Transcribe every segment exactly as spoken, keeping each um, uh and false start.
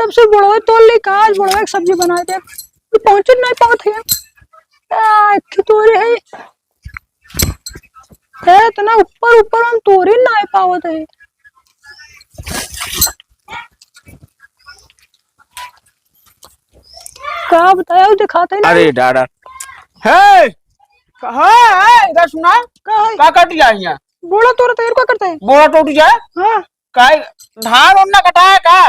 उसे बुढ़वे तोड़ ली का, आज बुढ़वे के सब्जी बनाए दे। ये पहुँचे नहीं पावत है। आ, एक तोरे है। ए, इतना ऊपर ऊपर हम तोरे ना पावत है। का बताया, वो दिखाते ही नहीं। अरे दादा। हे! कहाँ है? इधर सुना। का है? का कट गया यहाँ? बोला तोरा तो का करता है? बोला टूट गया? हाँ। काहे धान उन ना कटाया का?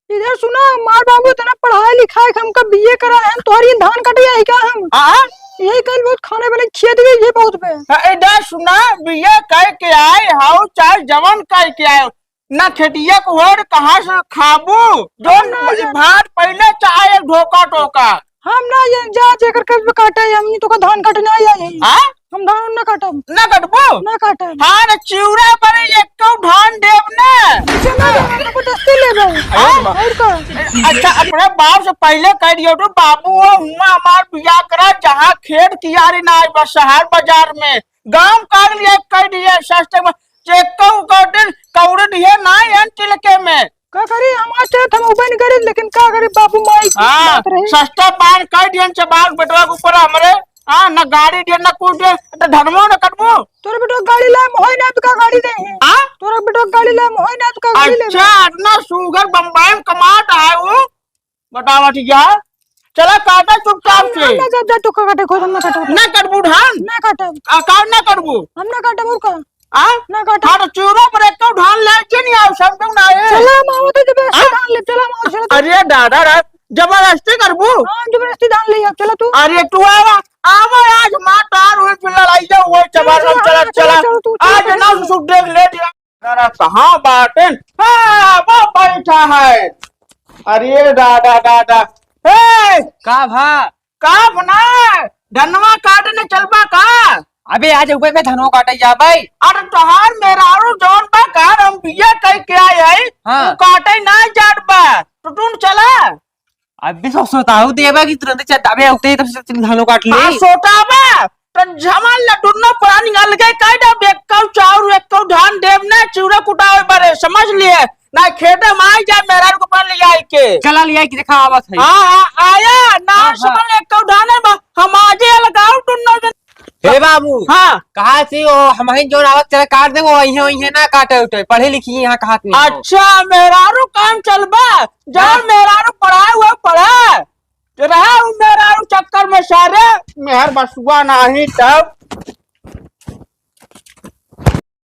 इधर सुना, मार बाबू इतना पढ़ाई लिखाई के हमका बीए करा है, तोहरी धान कटे आई का हम? हाँ? यही कल बहुत खाने बने खेत गई ये बहुत बे। हाँ, इधर सुना, बीए कह के आए हाउ चाहे जवन कह के आए, ना खेतिया को होड़ कहाँ से खाबू? जोन ना, ना। भात पहले चाहे एक ढोका टोका। हम ना ये जा जेकर खेत में काटे, हम तो का धान काटे ना आई। हाँ? हम धान ना काटब। ना कटबो? ना काटब। हाँ, ना चिउरा पर एक तो धान देब ना। चला जा, हम जबरदस्ती ले जाए। हाँ? और का? अच्छा, अपने बाप से पहले कह दियो तो बाबू हो, हुआ हमार बियाह करा, जहाँ खेत कियारी ना आए, बस शहर बाजार में। गाँव काट लिया, कह दिया सस्ते में, चेक को कौटिन कौड़े दिए ना एन तिलके में। का करी, हम आज चलत हम उबे नहीं करी, लेकिन का करी, बाबू माई की हाँ, बात रही। सस्ता पान कह दियन चबाक बेटवा के ऊपर हमरे, हाँ, ना गाड़ी दियन, ना कुछ दियन, तो धनमो ना कटबो। तोरे बेटवा गाड़ी लाए, मोहई ना तो का गाड़ी दे हैं। हाँ? तोरे बेटवा गाड़ी लाए, मोहई ना तो का गाड़ी ले। अच्छा, इतना सुगर बम्बई में कमात है वो। बतावा ठीक है, चला काटा चुपचाप से। ना, जा, जा, तू का काटे, खुद हम ना काटब। ना कटबू धान? ना काटब। आ, का ना कटबू? हम ना काटब, और का? आ? ना काटब। हाँ, तो चूरो पर एक तो धान ले के नहीं आओ, समझो ना ये। चला, हम आवत है, जबरदस्ती आ? धान ले, चला, हम आवत, चला तू। अरे दादा रे, जबरदस्ती करबू? हाँ, जबरदस्ती धान ले आओ, चला तू। अरे तू आवा, आवा आज मार तार हुई, फिर लड़ाई जा हुआ, चबा चला, सब चला, चला, चला। चला, चला तू, चला, आज चला। ना सुख देख ले दिया। दादा कहाँ बाटेन? हाँ, वो बैठा है। अरे दादा, दादा। ए! का भा? का बना? धनवा काटने चलबा का? अबे आज उबे में धनवा काटे जाबे। अरे तोहार मेहरारू जौन बा कार हम बीए कह के आए हैं, हाँ। वो काटे ना जात बा। तो तुम चला। अबे सो सोताऊ देबा कि तुरंत चल, अबे उठते ही तब से तुम धानो काट ली। हाँ, सोतावा, तो झमल ले दुन्नो प्राणी अलगे काट दे, एक्कौ चाउर, एक्कौ धान देब ना, चिउरा कुटावे बरे, समझ लिए? ना खेते में आई जाए, मेहरारू को पानी ले आई के। चला ले आई के देखा आवत है। हाँ, हाँ, आया, ना हाँ, हाँ। समझ ले, एक्कौ धान है बा, हम आजे अलगाऊ दुन्नो जन। हे बाबू, हाँ। कहा से वो हमहिन जोन आवत चला काट दे, वो इहे, इहे ना काटे उठे, पढ़े लिखी यहाँ कहात नहीं हो। अच्छा, मेहरारू काम चलबा, जा हाँ। मेहरारू पढ़ाए हुआ पढ़ा। रहा हूँ मेहरारू चक्कर में सारे, मेहर बसुआ नाही तब।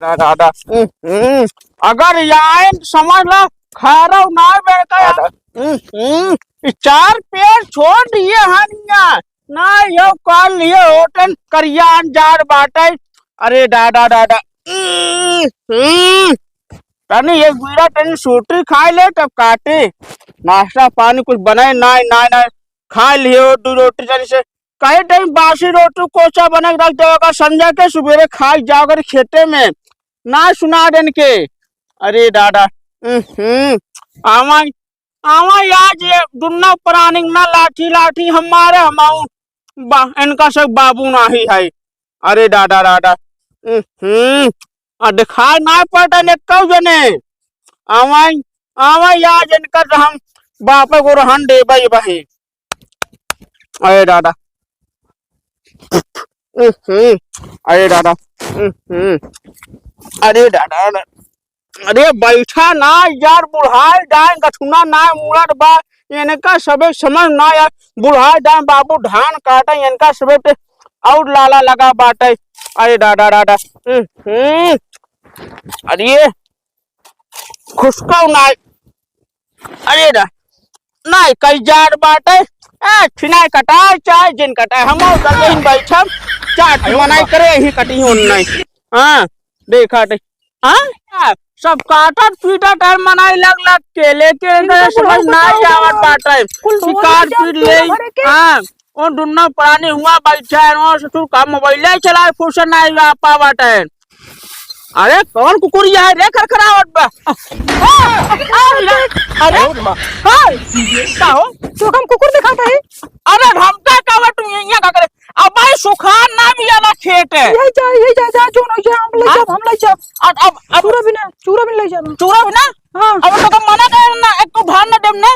ना दादा, हम्म, हम्म। अगर याइन समझ ला, खैरव ना बेटा। दादा। हम्म, हम्म। ई चार पेड़ छोड़ दिए हनिया, ना यो कर लिए होटन करिया अनजान बाटे। अरे दादा, दादा। हम्म, हम्म। तनी एक बीड़ा तनी सूटी खाए ले, तब काटे। नाश्ता पानी कुछ बनाए, नाई, नाई, नाई। खाए लियो दू रोटी तनी से। कहे टाइम बासी रोटी कोचा बना के रख देवे का, समझा के सुबेरे खाए जाओ कर खेते में। ना सुना देन के। अरे दादा। हम्म, हम्म। आवा, आवा आज ये दुन्ना प्राणी ना लाठी, लाठी हमारे हमाऊ बा-, इनका सब बाबू नाही है। अरे दादा, दादा। हम्म, हम्म। आ, दिखाई ना पड़ता ने कऊ जने। आवाई, आवाई आज इनका तो हम बापे को रहन देबे भाई। अरे दादा। हम्म, अरे दादा। हम्म, अरे दादा। अरे बैठा ना यार, बुढ़ाई डाय गठुना ना मुड़त बा, इनका सबे समझ ना यार, बुढ़ाई डाय बाबू धान काटे, इनका सबे पे और लाला लगा बाटे। अरे दादा, दादा। हम्म, हम्म। अरे खुशकौ ना। अरे दा, नाई कई जाड़ बाटे। ए, छिनाई कटाए, चाहे जिन कटाए, हम और दल नहीं बैठब, चाहे तू मनाई करे, यही कटी हो नहीं। हाँ, देखा दे। हाँ? सब काटत पीटत है, मनाई लग लग के, लेके इनका समझ ना बताओ, जावत बाटे। कुल कि ढोल काट बजाओ पीट ले। हाँ, वो दुन्नो प्राणी हुआ बैठा है, वो ससुर का मोबाइल चलाए, फुर्सत ना आ पावत है। अरे, कौन कुकुरिया है रे, खरखरावत बा? आ, आ, आ, अरे, अरे माँ। हाँ, का हो? तो हम कुकुर दिखाता है। अरे, हम का कहवा तू यहाँ का करे? अब भाई सुखार ना भी आला खेत है। यही जा, यही जा, जा, जो नहीं जा, हम ले हाँ? जाब, हम ले जाब। अब, अब, अब चूरा भी ना, चूरा भी ले जाब। चूरा भी ना? हाँ। अब तो मना कर ना, एक तो धान ना देम ना।